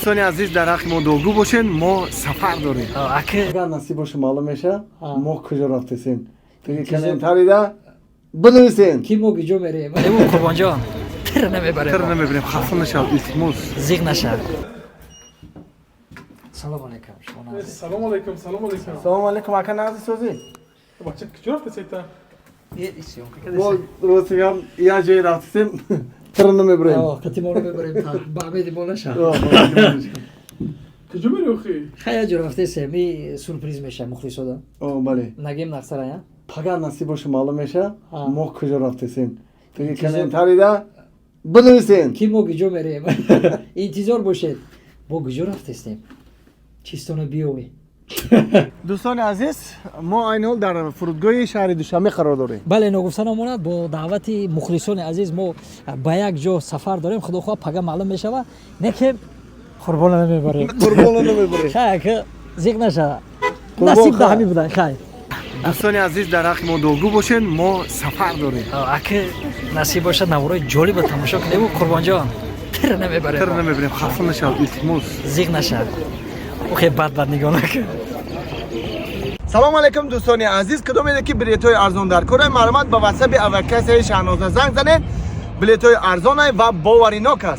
Дӯстони азиз, дар ҳаққи мо дуогӯ бошед, мо сафар дорем. Ака. Агар насиб боша, маълум меша мо куҷо рафтесем. Теги Интизор- комментарийда бинависен. Ки мо куҷо мерем? Эву, Қурбонҷон, тир намебарем. Тир намебарем, хафа нашав, илтимос. Зиқ наша. Салом алейкум, шумо нағзед? Салом алейкум, салом алейкум. Салому алейкум, ака, нағзи, созӣ? Бача, куҷо рафтесед-та? Мо, рости гап, як ҷое рафтесем, тир намебарем. Қати моро мебарем, ба амеди мо наша. Куҷо мери охи? Хай, як ҷо рафтесем, и сюрприз меша мухлисода. О, бале. Нагем нақсара, я? Пагар насиб боша, маълум меша мо куҷо рафтесем. Теги Интизор- комментарийда бинависен. Ки мо куҷо мерем, интизор бошед. Мо куҷо рафтестем, чистона биёвӣ. Дӯстони азиз, мо айни ҳол дар фурудгоҳи шаҳри Душанбе қарор дорем. Бале, ногуфта намонад, бо даъвати мухлисони азиз мо ба як ҷо сафар дорем. Худо хоҳад, пага маълум мешава. Не ки қурбона намебарем. Қурбона намебарем. Хай, ака, зиқ наша. Қурбон, Насиб да хай. ҳами будан, хай. Дӯстони азиз, дар ҳаққи мо дуогӯ бошед, мо сафар дорем. Ака, насиб бошад, наворои ҷолиба тамошо кунем. Қурбонҷон, тир намебарем. Тир намебарем, хафа нашав, илтимос. Зиқ наша, охе, бад бад нигоҳ накун. Салом алейкум, дӯстони азиз! Кадомеде ки билетҳои арзон дар кора, марҳамат, ба ватсаби авиакассаи Шаҳноза занг занед. Билетҳои арзонай ва боваринок аст.